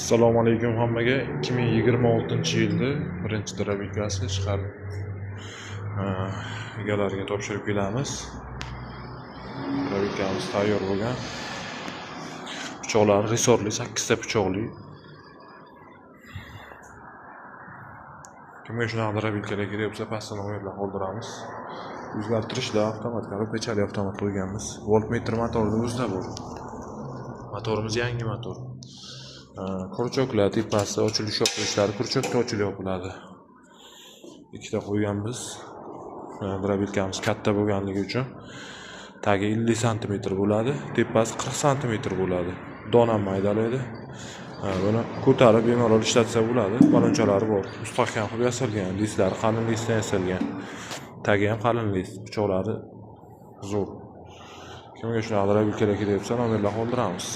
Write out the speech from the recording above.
Assalomu alaykum hammaga. 2026-yilda birinchi дробилка si chiqarib, egalariga topshirib kelamiz. Дробилка miz tayyor bo'lgan. Pichoqlari resorli, 8 ta pichoqli. Kimga shunaqa дробилка lar kerak bo'lsa, pastda nomerlar qoldiramiz. O'zgartirishlar avtomat, korobkachali avtomat qo'yganmiz. Voltmetr motorni o'zida bor. Motorimiz yangi motor. Крючок lar tepasi ochilish yopilishlari крючок da ochilib yopiladi. Ikkita qo'yganmiz. Дробилка miz katta bo'lganligi uchun tagi 50 santimetr bo'ladi, tepasi 40 santimetr bo'ladi. Don ham maydalaydi. Buni ko'tarib bemalol ishlatsa bo'ladi. Balonchalari bor. Mustahkam qilib yasalgan, listlari qalin listdan yasalgan. Tagi ham qalin list, pichoqlari zo'r. Kimga shunaqa дробилка lar kerak bo'lsa, nomerlar qoldiramiz.